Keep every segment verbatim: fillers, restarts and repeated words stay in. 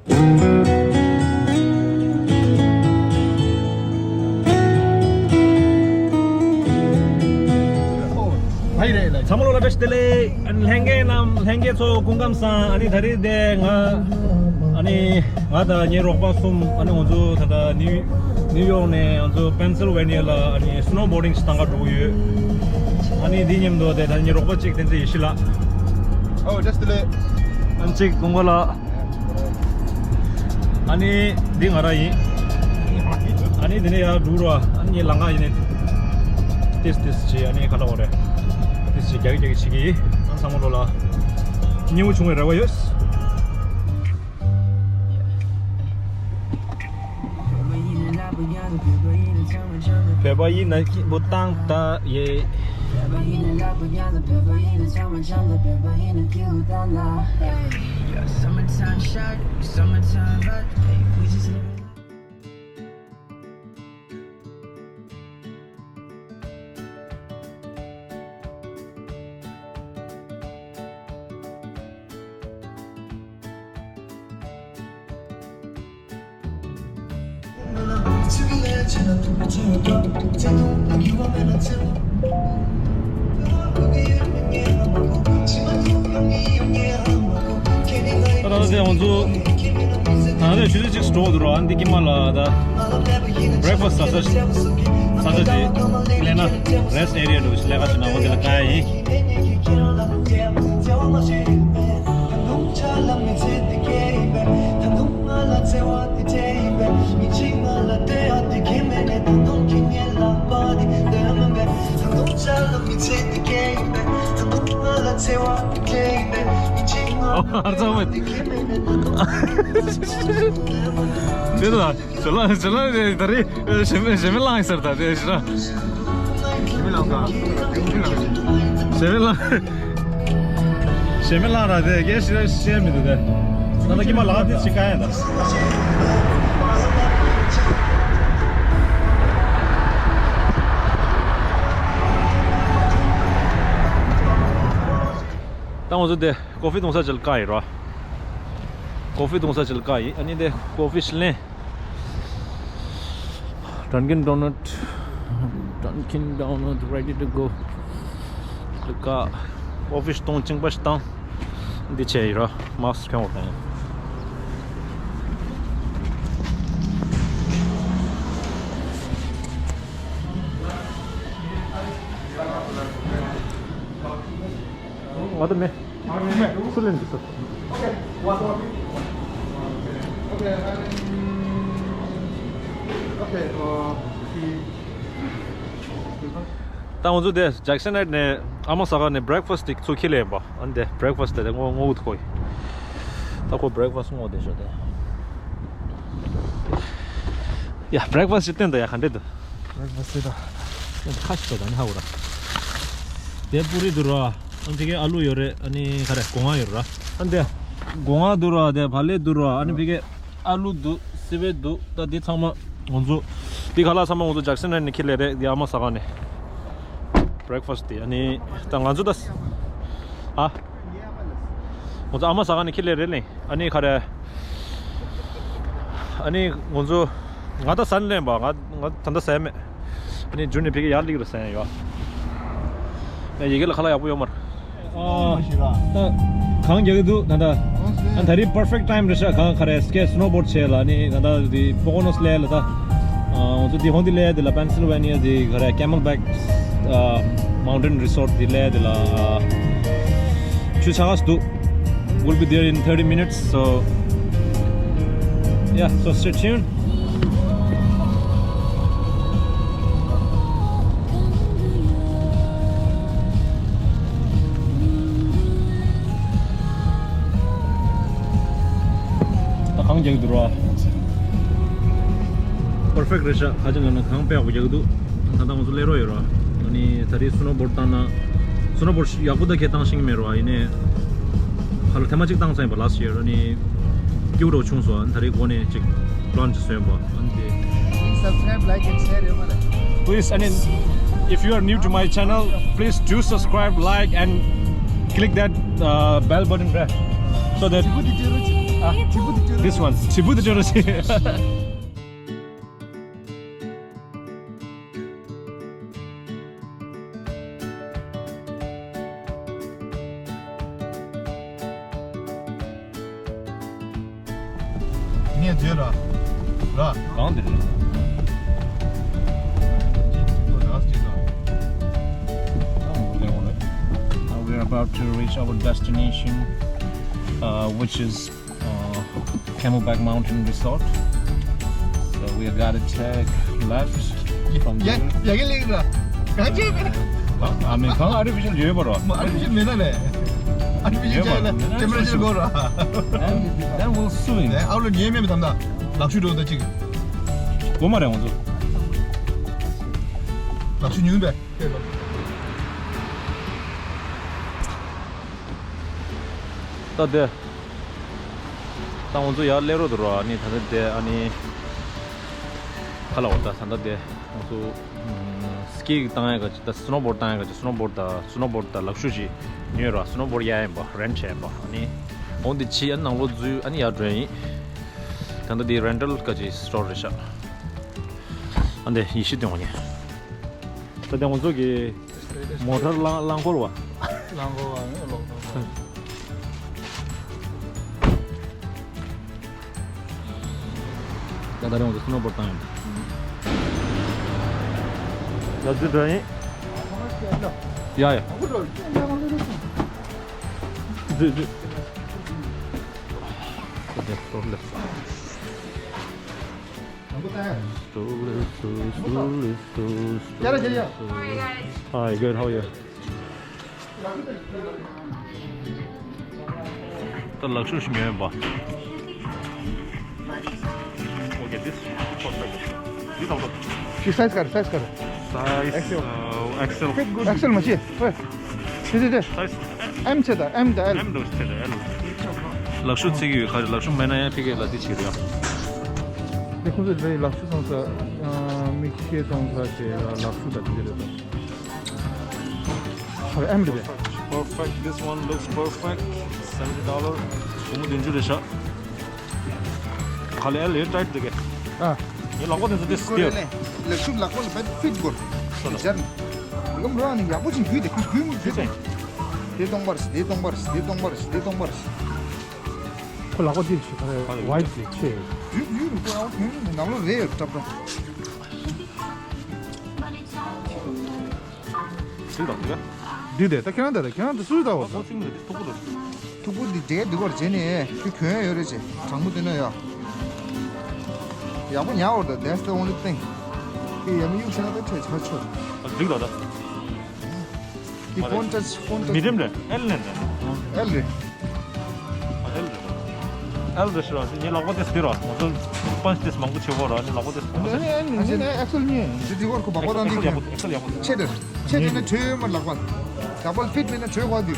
ཚང་མ་ལོ་ལ་བཀྲ་ཤིས་བདེ་ལེགས། ཨ་ནི་ལྷན་རྒྱས་རྣམས་ལྷན་རྒྱས་ཚོ་སྐུ་ཁམས་བཟང་། ཨ་ནི་ད་རེས་དེ་ང་ཨ་ནི་ང་དང་ངའི་རོགས་པ་གསུམ། ཨ་ནི་ང་ཚོ་ད་ལྟ་ནིའུ་ནིའུ་ཡོག་ནས་ང་ཚོ་པེན་སིལ་ཝེ་ནི་ཡ་ལ་ཨ་ནི་སི་ནོ་བོར་ཌིང་ཞིག་གཏང་ག་འགྲོ་གི་ཡོད། ཨ་ནི་འདི་མཉམ་དུ་དེ་ད་ངའི་རོགས་པ་གཅིག་བསྟན་འཛིན་ཡེ་ཤེས་ལགས། ཨོ་བཀྲ་ཤིས་བདེ་ལེགས། ཨ་ནི་གཅིག་ཀུན་དགའ་ལགས། ཨ་ནི་འདི་ང་རང་ཡིན། ཨ་ནི་འདི་ནས་ཡར་འགྲོ་རོགས། ཨ་ནི་ངའི་ལམ་ཁ་ཡིན་ནི། ཏིས་ཏིས་བྱས། ཨ་ནི་ཁ་ལག་འོ་རེད། ཏིས་བྱས་རྒྱག་རྒྱག་བྱེད་ཀྱི་ཡིན། ཨ་ནི་ཚང་མ་ལོ་ལ་སྙིང་པོ་བྱུང་བའི་རེ་བ་ཡོད། བོད་པ་ཡིན་ན་སྐྱིད་པོ་བཏང་ད་ཡེ། Yeah, summertime shot, summertime vibe, hey, we just living. ད་ལྟ་དེ་ང་ཚོ་ད་ལྟ་ཆུ་ཚོད་གཅིག་འགྲོ་འདུག་རོགས། ཨ་འདི་ཀྱི་མ་ལ་ད་བྷི་རེག་ཕ་སི་ཟ་ས་ཟ་ས་ཅིག་ལས་ན་རེ་སི་ཊི་ཨེ་རི་ཡ་འདྲ་བོ་ཞིག་ལས་ཀ་བྱེད་ན་འོ་དེ་ལ་དགའ་ཡ་ཡིན། ཨ་ཚང་མ། དེ་ད་ཇོ་ལགས་ཇོ་ལགས་དེ་ད་རེས་ཞེ་མེད་ཞེ་མེད་ལངས་ཟེར། ད་དེ་ཞེ་དྲག་ཞེ་མེད་ལངས་ག་ཞེ་མེད་ལངས། ཞེ་མེད་ལངས་ར་དེ་སྐད་ཞེ་དྲག་བཤད་མི་འདུག་དེ། ད་ལྟ་ཀྱི་མ་ལགས་དེ་ཅི་ག་ཡ་ད། ད་ང་ཚོ་དེ་ཀོ་ཧྥི་འཐུང་ས་ཅིག་ལ་བཀག་ཡིན་རོ། ཀོ་ཧྥི་འཐུང་ས་ཅིག་ལ་བཀག་ཡིན། ཨ་ནི་དེ་ཀོ་ཧྥི་ཞིག་ལེན། Dunkin' Donut, Dunkin' Donut ready to go. ལ་བཀག་ཀོ་ཧྥི་ཞིག་བཏུང་། གཅིན་པ་ཞིག་བཏང་། འདི་བྱས་ཡིན་རོ། མཱ་སི་ཁྱོང་བ་དང་། ང་ད་མེད། སུ་ལེན་འདུག་ཟེར། ད་ང་ཚོ་དེ་ཇེག་སན་ཧའེཊ་ནས་ཨ་མ་ཟ་ཁང་ནས་བྷི་རེག་ཕ་སི་དེ་ཚུར་ཁྱེར་ལེན་པ། ཨ་ནི་དེ་བྷི་རེག་ཕ་སི་དེ་དེ་སྔོན་སྔོན་དུ་ཁོ་ཡིན། ད་ཁོ་བྷི་རེག་ཕ་སི་སྔོན་དེ་ཤོད་དེ། ཡ་བྷི་རེག་ཕ་སི་ཞིག་བསྟན་ད་ཡ། ག་འདྲས་འདུག་བྷི་རེག་ཕ་སི་དེ་ད་ཁ་ཤས་ད་ནི་ཧ་གོ་ར། དེ་པུ་རི་འདུག་ར། ཨ་ནི་ཕ་གི་ཨ་ལུ་ཡོད་རེད། ཨ་ནི་ག་རེ་སྒོ་ང་ཡོད་ར། ཨ་ནི་དེ་སྒོ་ང་འདུག་ར། དེ་བག་ལེབ་འདུག་ར། ཨ་ནི་ཕ་གི་ཨ་ལུ་འདུག་སི་པན་འདུག་ད་འདི་ཚང་མ་ང་ཚོ་འདི་ཁ་ལག་ཚང་མ་ང་ཚོ་ཇེག་སན་ཧའེཊ་ནས་ཁྱེར་ལེན་རེད། འདི་ཨ་མ་ཟ་ཁང་ནས་བྷི་རེག་ཕ་སི་དེ། ཨ་ནི་ད་ང་ཚོ་ད་ཨ་ང་ཚོ་ཨ་མ་ཟ་ཁང་ནས་ཁྱེར་ལེན་རེད་ལེ། ཨ་ནི་ག་རེ། ཨ་ནི་ང་ཚོ་ང་ད་ཟ་ནས་ལེན་པ། ང་ང་ད་ད་ཟ་ཡ་མེད། ཨ་ནི་རྒྱུན་ནས་ཕ་གི་ཡར་སླེབས་རེད་ཟ་ཡ་ཡོད། ཨ་ཡ་གི་ལ་ཁ་ལག་ཡག་པོ་ཡོད་མ་རེད། ཨ་ད་གངས་རྒྱག་གི་འདུག་ད་ད། ཨ་ད་རེས་པར་ཕེག་ཊི་ཊའིམ་རེད་ཤག་གངས་ག་རེ་སི་ཀེ་སི་ནོ་བོར་ཌི་བྱས་ལ། ཨ་ནི་ད་ད་དེ་པོ་ཀོ་ནོ་སི་ལ་ལ་ད། ཨ་ང་ཚོ་དེ་ཧོན་དེ་ལ་དེ་ལ་པེན་སིལ་ཝེ་ནི་ཡ་དེ་ག་རེ་ཀེ་མེལ་བེག་མའུན་ཊེན་རི་སོར་ཊི་དེ་ལ་དེ་ལ་ཆུ་ཆག་ག་སི་འདུག We'll be there in thirty minutes, so yeah, so stay tuned. ད་གངས་རྒྱག་གི་འདུག་ར། པར་ཕེག་ཊི་རེད་ཤག་ཁ་ཅིག་ལ་ན་གངས་དཔེ་ཡག་པོ་རྒྱག་གི་འདུག་ད་ལྟ་ང་ཚོ་སླེབས་རོགས་ཡོད་ར། ཨ་ནི་ད་རེས་སི་ནོ་བོར་ཌི་བཏང་ན། སི་ནོ་བོར་ཌི་ཡག་པོ་ད་གས་བཏང་ཤེས་ཀྱི་མེད་ར། ཨ་ཡིན་ནའི་ཁ་ལ་ཐེངས་མ་གཅིག་བཏང་ཚར་ཡིན་པ། ལཱ་སི་ཡར། ཨ་ནི་སྐྱིད་པོ་འདྲ་བོ་བྱུང་སོང་། ཨ་ནི་ད་རེས་འགོ་ནས་ཅིག་པི་ལན་ཅིག་བཟོས་ཡིན་པ། ཨ་ནི་དེ། Please subscribe, like and share, you know. Please, I mean, if you are new to my channel, please do subscribe, like, and click that uh, bell button there, so that This one. དྲིལ་བུ་དེ་ཅོ་རོ་ཞིག་ངས་བརྗོད་ར། ར། གང་འདི་རེད། Now we're about to reach our destination, uh, which is uh, Camelback Mountain Resort. So we gotta take left from there. ཡ་གི་ལིང་ར། གང་བྱས་པས། I mean, གང་artificial ཡོད་པ་རོ། མ་artificial མེད་ན་ལས། artificial ཡོད་པ་བྱས་ན་རོ། temperature གོ་ར། And then we'll swim. ཨའུ་ལ་ཉེས་མེད་མི་དམ་ད། ལག་ཤུ་འགྲོ་ད་ཅིག་གོ་མ་རེད་ང་ཚོ། ལག་ཤུ་ཉུང་པས། ད་དེ། ད་ང་ཚོ་ཡར་སླེབས་རོགས་འདུག་རོ། ཨ་ནི་ད་ལྟ་དེ་ཨ་ནི། ག་ལ་བར་ད་ད་ལྟ་དེ་ང་ཚོ་ཨམ་སི་ཀི་བཏང་ཡག་ག་ཅིག་ད་སི་ནོ་བོར་ཌི་བཏང་ཡག་ག་ཅིག་སི་ནོ་བོར་ཌི་ད་སི་ནོ་བོར་ཌི་ད་ལག་ཤུ་ཅིག་ཉོས་རོ། སི་ནོ་བོར་ཌི་གཡར་ཡིན་པ་རེན་ཊི་བྱས་ཡིན་པ། ཨ་ནི་འོང་དེ་ཕྱི་ཨ་ནང་ལོགས་འཛུལ་ཨ་ནི་ཡར་འགྲོ་ཡིན། ད་ལྟ་དེ་རེན་ཊལ་ག་ཅིག་སི་ཊོར་རེད་ཤག་ཨ་འདི་ཡེ་ཤེས་སྟོན་བ་ཉེ། ད་ལྟ་ང་ཚོ་གི་མོ་ཊར་རླངས་རླངས་འཁོར་བ། རླངས་འཁོར་བ་ནི་ལོག་ཐོག་ད་ད་རུང་ང་ཚོ་སི་ནོ་བོར་ཌི་བཏང་ཡིན། ཡ་ཙི་འདྲ་ཡིན། ཡ་ཡ། ཙི་ཙི། ད་ལྟ་སི་ཊོར་སླེབས་སོང་། Hi, good, how are you? ད་ལག་ཤུ་ཞིག་ཉོས་པ། Okay, this is perfect. This is perfect. ཤི་སའི་ཛི་ག་རེ། སའི་ཛི་ག་རེ། Size, ཨེག་སེལ། uh, X L. ཨེག་སེལ་མ་བྱེད། ཨོའི། དེ་དེ་དེ། Size. M བྱེད་ད། M དང་L། M དང་བྱེད་ད་L། ལག་ཤུ་ཚིག་ཡོད་ཁ། ལག་ཤུ་མེད་ན་ཡང་ཕ་གིར་ལ་དེ་བྱེད་རེད་ཡ། དེ་ཁོང་ཚོས་རེད། ལག་ཤུ་སོང་ས། མིག་ཤེལ་སོང་ས་བྱས་ལ་ལག་ཤུ་དང་དེ་རེད་ད། ཧ་ཨེམ་རེད་པས། Perfect. This one looks perfect. Seventy dollar. སྒོར་མོ་བདུན་ཅུ་རེད་ཤག་ག་ལེ་ཨེལ་ཡོད་ཊའིཊ་འདུག་གས། ཨ། ངའི་ལག་པ་དེ་ཚོ་དེ་སྐོར་སྟེར། ལས་ལག་ཤུབས་ལག་པ་ལ་བེད་ཕིཊ་དགོས། སོ་ལ། སྦྱར་ནས། ལམ་ར་ནི་ཡག་པོ་ཅིག་བརྒྱུད་དེ་བརྒྱུད་མི་བརྒྱུད་དེ། དེ་སྟོང་པར་སི་དེ་སྟོང་པར་སི་དེ་སྟོང་པར་སི་དེ་སྟོང་པར་སི། ཁོ་ལག་པ་འདི་ཞིག་ག་རེ་ཝའིཊ་ཞིག་ཆེ། བརྒྱུད་བརྒྱུད་རུ་ཁོ་ཡང་ཁོང་ནང་ལོ་རེ་ཡོད་ཀྲབ་ཀྲབ། ཟིག་དང་ཟིག་འདི་དེ་ད་ཁྱེད་རང་ད་ད་ཁྱེད་རང་ད་སུས་ད་བ་ད། ཐུག་པོ་འདི་འདྲའི་འདི་བར་བྱས་ནས་དེ་གྱོན་ཡོད་རེད་ཅེ། གྲང་མོ་དེ་ན་ཡ། ཡག་པོ་ཉར་བར་ད། That's the only thing. དེ་ཡ་མི་གཡུག་ཤེས་ན་ད་ཆ་ཆ་ཆོད། ཟིག་ད་ད། དེ་ཕོན་ཊཆ་ཕོན་ཊཆ། མི་རིམ་རེད། ཨེལ་ནས་རེད། ཨེལ་རེད། ཨ་ཨེལ་རེད། ཨེལ་རེད་ཤི་ར། ངའི་ལག་པ་དེ་སྟེར་ར། ང་ཚོ་པན་ཆི་དེ་མང་པོ་བྱེད་དགོས་ར། ངའི་ལག་པ་དེ་སྟེར་ར། ཨ་ནི་ཨ་ནི་ཨེག་སེལ་གཉིས། འདི་འདི་བར་ཁོ་བག་པ་དང་འདི་ཨེག་སེལ་ཡག་པོ། ཨེག་སེལ་ཡག་པོ། ཆེ་དེ། ཆེ་དེ་ནི་ཆོས་མ་ལག་པ། ལག་པ་ཕིཊ་མེད་ན་ཆོས་གོ་འདི།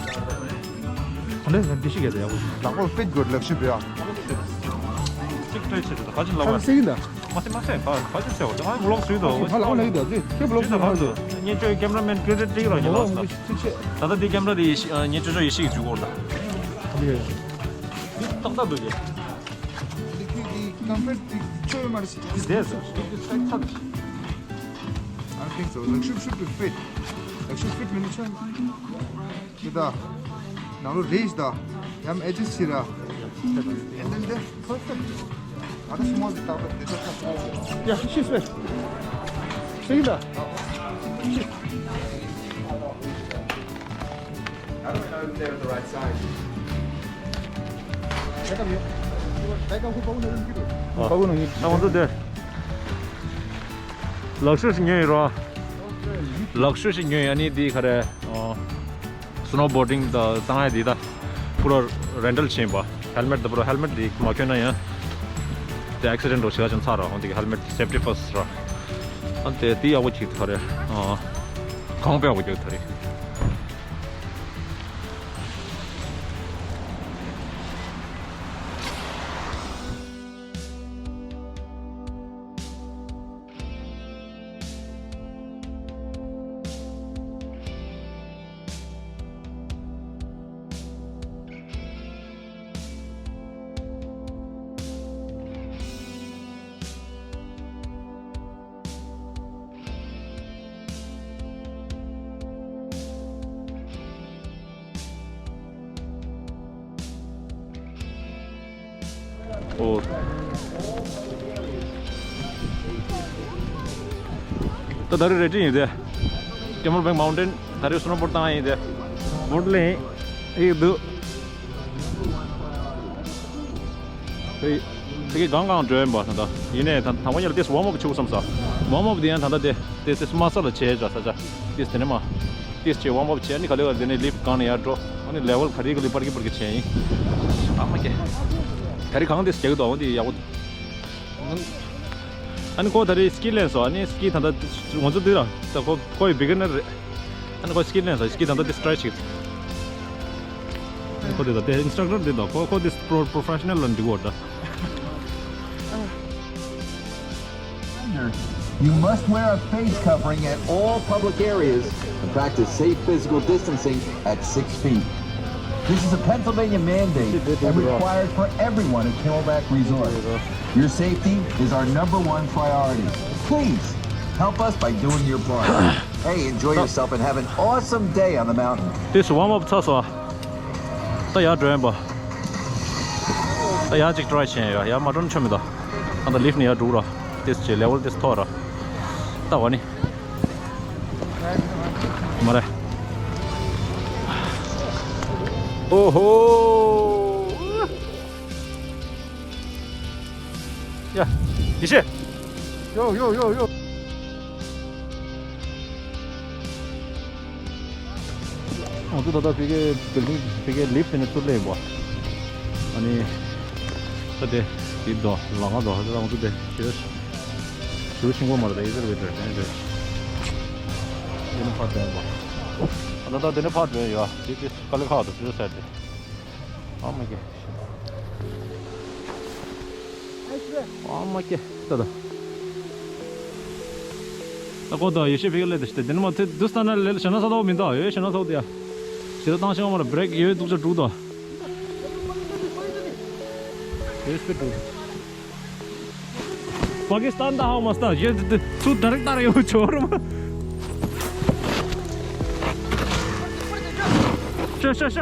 ཨ་ནི་འདི་ཤི་གེ་དེ་ཡག་པོ། ལག་པ་ཕིཊ་དགོས་ལག་ཤུབས་ཡ། གཅིག་སྤྲོད་བྱེད་དེ་ག་ཅི་ལག་པ། ཁ་སེང་གི་ད། མ་སེ་མ་སེ་ཕ་ཕ་ཅི་ཟེར་བ་དེ་ང་བློག་སུས་དོ། ཕ་ལག་ལག་ཡི་ད་ཅི་ཁྱེད་བློག་སུས་ཕ་དོ། ངས་ཁྱོད་ཀེམ་ར་མེན་ཀྲེ་ཌིཊ་སྤྲད་རོགས་ཉེ་ལགས་སོ། ད་ལྟ་དེ་ཀེམ་ར་དེ་ཡེ་ཤེས་ངས་ཅོ་ཅོ་ཡེ་ཤེས་ཀྱི་བཅུག་གོ་ད། ཨ་ལེ། འདི་ཏག་ཏག་འདུག་གས། འདི་ཁྱོད་ཀྱི་ཀམ་ཕེར་དེ་ཆོས་མ་རེད་ཟེར། འདི་བསྡད་ཟེར། འདི་ཚད་ཚད། I don't think so. ལག་ཤུབས་ཤུབས་དུ་ཕིཊ། ལག་ཤུབས་ཕིཊ་མིན་ན་ཆོས། ཡི་ད། ནང་ལོ་རེད་ཤི་ད། ཡམ་ཨེ་ཇི་སི་ཤི་ར། And then the perfect. ཨ་ད་སུ་མོ་ཟི་ད་ད་དེ་ད་ད། Yeah, she's right. ཤི་ད། ཤི། I don't know if they're the right size. ད་ང་ཚོ་དེ། ལག་ཤུབས་ཤིག་ཉོས་ཡིན་རོ། ལག་ཤུབས་ཤིག་ཉོས་ཡིན། ཨ་ནི་འདི་ག་རེ། ཨོ། སི་ནོ་བོར་ཌིང་དང་གཙང་ཡ་འདི་ད་པུ་ར་རེན་ཊལ་བྱས་པ། ཧེལ་མེཊ་དང་པུ་ར་ཧེལ་མེཊ་འདི་མ་གྱོན་ན་ཡང་དེ་ཨེག་སི་ཌེན་ཊི་འགྲོ་ཞེ་ག་ཅན་ཚར་ར། འོན་ཏེ་ཧེལ་མེཊ་སེབ་ཊི་ཕར་སི་ཊི་ར། ཨ་དེ་དེ་ཡག་པོ་ཅིག་ཐ་རེ། ཨ་གོང་པོ་ཡག་པོ་ཅིག་ཐ་རེ། ཨོ། ད་ད་རེས་རེ་ཊིང་ཡིན་དེ། Camelback Mountain ད་རེས་སི་ནོ་བོར་ཌི་བཏང་ཡིན་དེ། བོར་ཌི་ལེན་ཡིན་འདུག་ཨེ། དེ་གི་གང་གང་འགྲོ་ཡིན་པ་ད་ལྟ་ཡིན་ནས་ད་དང་པོ་ཉིད་ལ་ཏིས་ཝརམ་ཨབ་བྱེད་དགོས་བསམ་ས། ཝརམ་ཨབ་དེ་ཡང་ད་ལྟ་དེ་ཏིས་ཏིས་དམའ་ས་ལ་བྱས་འདྲ་ས་ཆ་ཏིས་དེ་ནས་མ། ཏིས་བྱས་ཝརམ་ཨབ་བྱས་ནི་ག་ལེ་ག་ལེ་དེ་ནས་ལིཕ་གང་ནས་ཡར་འགྲོ། ཨ་ནི་ལེ་ཝལ་ག་རེ་ག་ལེ་སྤར་གི་སྤར་གི་བྱས་ཡིན། ཨ་མ་ཀེ། ག་རེ་གང་ཏིས་རྒྱག་གི་འདུག་ཨ་འོ་དེ་ཡག་པོ། ཨ་ནི་ཁོ་ད་རེས་སི་ཀི་ལེན་སོང་། ཨ་ནི་སི་ཀི་ད་ལྟ་ང་ཚོ་འདི་ལ་ད་ཁོ་ཁོ་ཡི་བི་གི་ནར་རེད། ཨ་ནི་ཁོ་སི་ཀི་ལེན་སོང་། སི་ཀི་ད་ལྟ་འདི་ཊི་རའི་བྱེད། ཨ་ནི་ཁོ་འདི་ད་དེ་ཨིན་སི་ཊག་ཊར་འདི་ད་ཁོ་ཁོ་འདི་པོ་རོ་ཕེ་ཤ་ནལ་ལ་འགྲིག་གོ་ད། You must wear a face covering at all public areas and practice safe physical distancing at six feet. This is a Pennsylvania mandate and required for everyone at Camelback Resort. Your safety is our number one priority. Please help us by doing your part. Hey, enjoy yourself and have an awesome day on the mountain. ཏིས་ཝརམ་ཨབ་ཚར་སོང་། ད་ཡར་འགྲོ་ཡིན་པ། ད་ཡར་ཅིག་ཊི་རའི་བྱས་ཡོད། ཡར་མ་འགྲོ་ན་ཆོ་མི་འདུག་ཨ་ད་ལིཕ་ནས་ཡར་འགྲོ་ར། ཏིས་བྱས་ལེ་ཝལ་ཏིས་མཐོ་ར། ད་འོ་ནི། མ་རེད། ཨོ་ཧོ། ཡ། ཡེ་ཤེས། ཡོ་ཡོ་ཡོ་ཡོ། ང་ཚོ་ད་ལྟ་ཕ་གིའི་བིལ་ཌིང་ཕ་གིའི་ལིཕ་དེ་ནས་ཚུར་སླེབས་ཡིན་པ། ཨ་ནི། ད་དེ་དེ་དོ་ལ་ང་དོ་ཧ་ད་ང་ཚོ་དེ་ཞེ་ཞེ་ཤིང་པོ་མ་རེད་ད་ཨི་ཟེར་བའི་དེ་དེ་དེ་ནས་ཕར་དོན་པ། ཨ་ད་ད་དེ་ནས་ཕར་དོན་ཡོད། དེ་དེ་དཀའ་ལས་ཁག་ཏུ་ཞེ་ཟེར་ཏེ། ཨ་མ་གི། ཨ་མ་ཀེ། ད་ད། ད་ཀོ་ད་ཡེ་ཤེས་ཕ་གིར་སླེབས་ཏེ་ཤི་ཏེ་དེ་ནི་མ་ཐེ་དུས་ད་ན་ལེ་ཤ་ན་ས་ཐོག་མི་འདུག་ཡོད་ཤ་ན་ཐོག་དེ་ཡ། ཞེ་ད་བཏང་ཤེས་མ་ར་བྷི་རེག་ཡོད་འདུག་ཅག་དྲུག་དོ། ཡོད་སྤེ་དྲུག་པ་ཀི་སི་ཐན་ད་ཧའོ་མ་སྟ་ཡེ་དེ་ཚུ་ད་རེག་ད་རེག་ཡོད་ཆོར་མ། ཤ་ཤ་ཤ།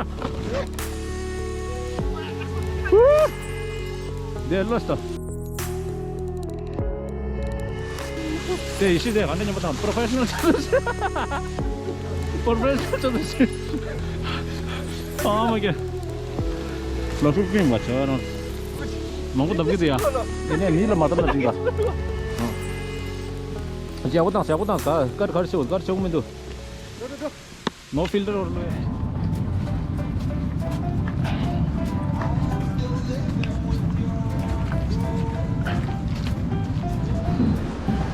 དེ་ལོས་ད། དེ་ཡེ་ཤེས་དེ་ག་འདྲ་ཉམས་པ་དང་པོ་རོ་ཕེ་ཤ་ནལ་ཆགས་འདུག་ཟེར། པོ་རོ་ཕེ་ཤ་ནལ་ཆགས་འདུག་ཟེར། ཨ་མ་ཀེ། ལོ་ཕུག་པིན་མ་ཆོ་རང་། མང་པོ་བཏབ་གི་འདུག་ཡ། དེ་ནས་མི་ལ་མ་བཏབ་ན་འགྲིག་ག་ཨ། ཡག་པོ་བཏང་ཡག་པོ་བཏང་། ག་གར་གར་ཆེ་བོ་གར་ཆེ་བོ་མི་འདུག No filter or no air.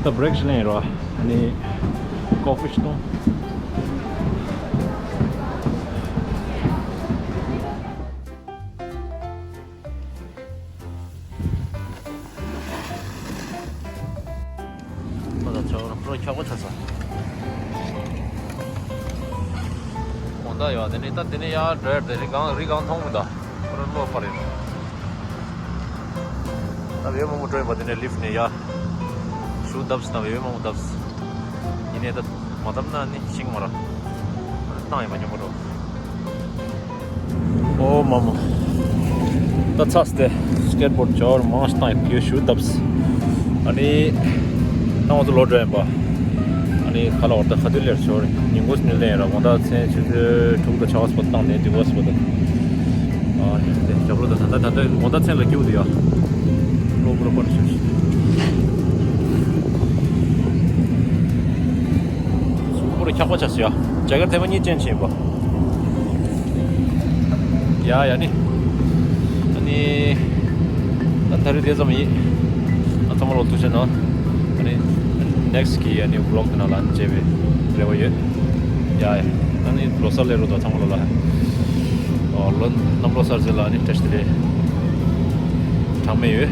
ད་བྷི་རེག་ཞིག་ལེན་རོགས། ཨ་ནི་ཀོ་ཕི་ཞིག་འཐུང་། ཁོ་ད་ཚོ་རང་ཁྱོག་པོ་ཆགས་སོང་། དགོང་དག་ཡོད་དེ་ནི་ད་དེ་ནི་ཡར་འགྲོ་ཡ་དེ་རི་སྒང་རི་སྒང་མཐོང་མི་འདུག་ཁོ་རང་ལོག་པ་རེད། ད་བེ་མང་པོ་འགྲོ་ཡིན་པ་དེ་ནས་ལིཕ་ནས་ཡར་ཤུ་བརྡབས་ད་བེ་མང་པོ་བརྡབས། ཡིན་ནའི་ད་མ་བརྡབས་ན་ནི་ཤིང་མ་ར་བཏང་ཡིན་པ་སྙོམས་པོ་འགྲོ། ཨོ་མ་མ། ད་ཚ་སྟེ་སི་ཀེཊ་བོར་ཌི་ཇོར་མང་ཞིག་བཏང་ཡོད་ཤུ་བརྡབས། ཨ་ནི་ད་ང་ཚོ་ལོག་འགྲོ་ཡིན་པ། ཨ་ནི་ཁ་ལ་འོར་ད་ཁ་ཐུག་ལེར་ཞོར་ཉིན་གུང་ནས་ལེན་ར་དགོང་དག་མཚན་ཆུ་ཚོད་དྲུག་དང་ཆ་བ་སྤོ་བཏང་ནས་འགྲིག་བ་སྤོ་ད། ཨ་དེ་རྒྱབ་རོ་ད་ད་ད་ད་དགོང་དག་མཚན་ལ་སྐྱིད་པོ་འདུག་ཡ། གློ་བུར་པར་ཞུ་ཞིག་གཟུགས་པོ་རུ་འཁྱག་པ་ཆགས་སོ་ཡ། རྒྱ་གར་ཐེ་བ་གཉིས་ཅན་ཕྱིན་པ། ཡ་ཡ་ནི། ཨ་ནི། ད་ད་རེས་དེ་ཙམ་ཡིན། ཨ་ཚང་མ་ལོ་ཐུགས་རྗེ་གནང་། ཨ་ནི། ནེག་སི་གི་ཨ་ནི་ཝི་ལོག་དེ་ནང་ལ་ཨ་ནི་མཇལ་བའི་རེ་བ་ཡོད། ཡ་ཡ། ཨ་ནི་ལོ་གསར་སླེབས་རོགས་དང་ཚང་མ་ལོ་ལ། ཨོ་ལོ་གནམ་ལོ་གསར་ཟེར་ལ་ཨ་ནི་བཀྲ་ཤིས་བདེ་ལེགས། གྲངས་མེད་ཡོད།